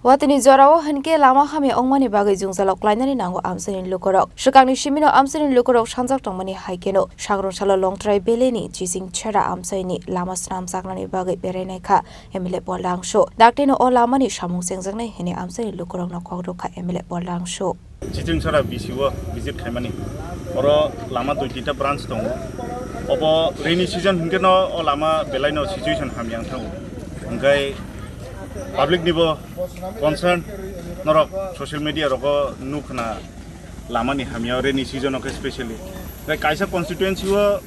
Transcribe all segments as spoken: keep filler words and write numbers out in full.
Watini jorao hinkhe lama hamya wngmani bagwi jwngjalo klainani nango amchaini lukurok. Swkangni simino amchaini lukurok sanjak tongmani hai kheno, Sagrong salo Longtrai Valley ni Chiching Chera amchaini lama swnamjaknani bagwi berainai kha M L A Baldang Sho. Daktino o lamani samung chengjaknai hwnwi amchaini lukurokno kok rwkha M L A Baldang Sho. Chiching Chera B C o visit khaimani. Oro lama dui tinta branch tongo. Obo rainy season hinkhe no o lama belai no situation hamya wng thango. Hwnkhe public nibo concern, norok social media rogo nukhna lamani hamya rainy season o khe specially. Tei kaisa constituency o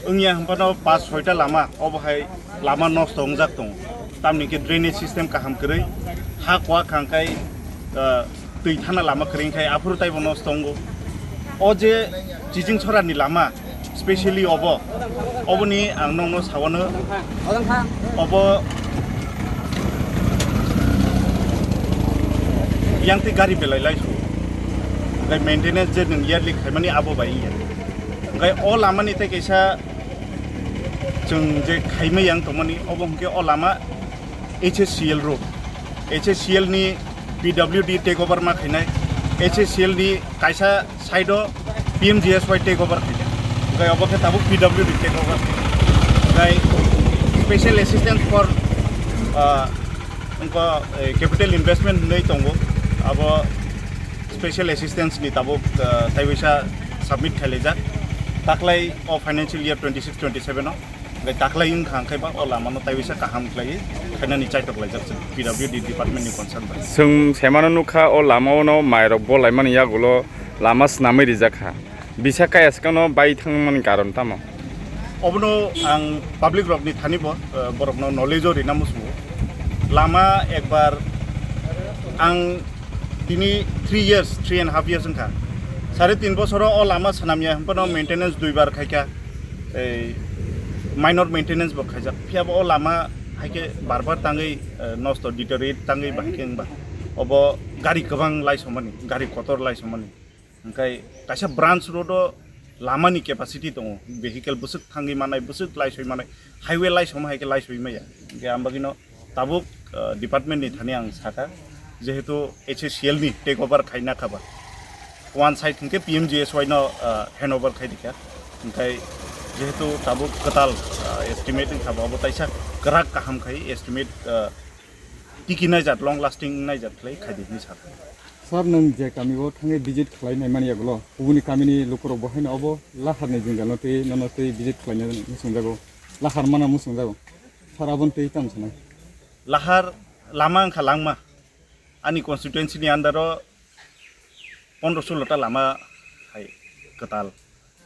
wngya hwnphano pas soita lama, obo hai lama nosto wngjak tongo. Tamni khe drainage system kaham kwrwi, ha kuwa khangkhai, ah, twi thana lama kwrwi khai aphuru taibo nosto wngo. O je Chiching Chera ni lama, specially obo, oboni ang nokno sawano, obo yang tei gari belai lai su. Hwnkhe maintenance je nwng yearly khaimani abo bai wngya. Hwnkhe o lamani tei kaisa chwng je khaimai yang tongmani, obo hwnkhe o lama H S C L road. H S C L ni P W D take over ma khainai. H S C L ni kaisa side o P M G S Y take over khainai. Hwnkhe obo khe tabuk P W D take over khainai. Hwnkhe special assistance for, ah, wngkha, eh, capital investment hinwi tongo. Abo special assistance ni tabuk, ah, taiwaisa submit khailaijak. Taklai o financial year twenty six twenty seven o. Hwnkhe taklai wngkha hwnkhe ba o lamano taiwaisa kaham khlaiwi khainani chaitok laijak chwng P W D department ni concern bai. Chwng semano nukha o lamao no mairok bolaimani yagulo lama swnamwi rijak kha. Bisa kaya swkangno bai thangmani karon tamo? Obono ang public rokni thani bo, eh, borokno knowledge o rina muchungo. Lama ekbar ang tini three years, three and half years wngkha. Sare tin bosoro o lama swnamya hwnphano maintenance duibar khaikha. Ei minor maintenance bo khaijak. Phiya bo o lama hai khe bar bar tangwi, eh, nosto deteriorate tangwi bahai khe wngba. Obo gari kwbang lai somani, gari kotor lai somani. Hwnkhe kaisa branch road o lamani capacity tongo, vehicle bwswk thangwi manai, bwswk laisoi manai, highway laisoma hai khe laisoi maya. Hwnkhe ang bagwino tabuk, ah, department ni thani ang sakha, jehetu H S C L ni take over khaina kha ba, one side hwnkhe P M G S Y no, ah, hand over khai dikha, hwnkhe jehetu tabuk kwtal, ah, estimate wngkha ba, abo taisa kwrak kaham khai estimate, ah, tiki naijak, long lasting naijak khlai khai di hinwi sakha. Sir, nwng je kami o thangwi visit khlai nai mani yagulo, kubuni kamini lukurok bo haino obo lahar ni jwngjal no twi nono twi visit khlai nai muchungjago, lahar mana muchungjago. Sir, aboni twi tamo sanai? Lahar lama wngkha langma. Ani constituency ni under o pondro solo ta lama hai kwtal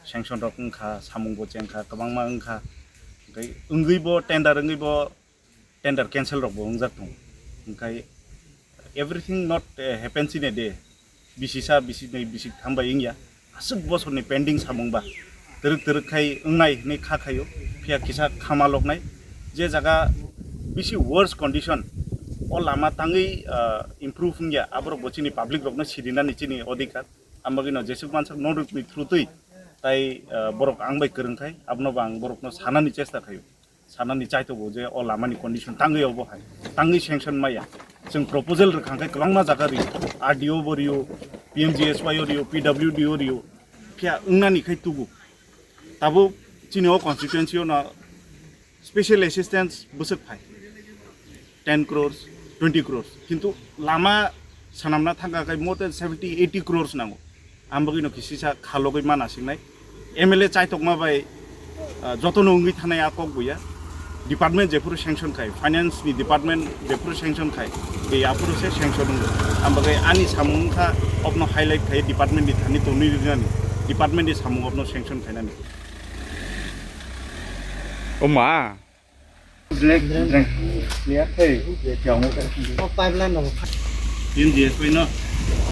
sanction rok wngkha, samung bo chengkha, kwbangma wngkha. Hwnkhe wngwi bo tender wngwi bo tender cancel rok bo wngjak tongo. Hwnkhe everything not, eh, happens in a day. Bisi sa, bisi nai, bisi tham bai wngya. Aswk bosorni pending samung ba twrwk twrwk khai wngnai hinwi kha khaio. Phiya kisa khama loknai. Je jaga bisi worse condition, o lama tangwi, ah, improve wngya, aborok bo chini public rokno sirinani chini odhikar. Ambagwino jesuk mansak non rukni through twi tai, ah, borok ang bai kwrwng khai, abono bo ang borokno sanani chesta khaio. Sanani chaitogo je o lamani condition tangwi obo hai, tangwi sanction maya. Chwng proposal rwkha khe kwbangma jaga rio, R D O bo rio, P M G S Y o rio, P W D o rio, phiya wngnani khai tubu. Tabuk chini o constituency o no special assistance bwswk phai ten crores, twenty crores, kintu lama swnamna thangkha khe more than seventy, eighty crores nango. Ang bagwino kisisa khalogwi mana singnai. M L A chaitokma bai, ah, jotono wngwi thanai a kok buya. Department jephuru sanction khai, finance ni department jephuru sanction khai, tei aphuru se sanction wngo. Ang bagwi ani samung wngkha, obno highlight khai department ni thani tonwi rinani, department ni samung obno sanction khainani. O ma. Black, black. Clear khai. O pipeline rok. Yun G S bai no.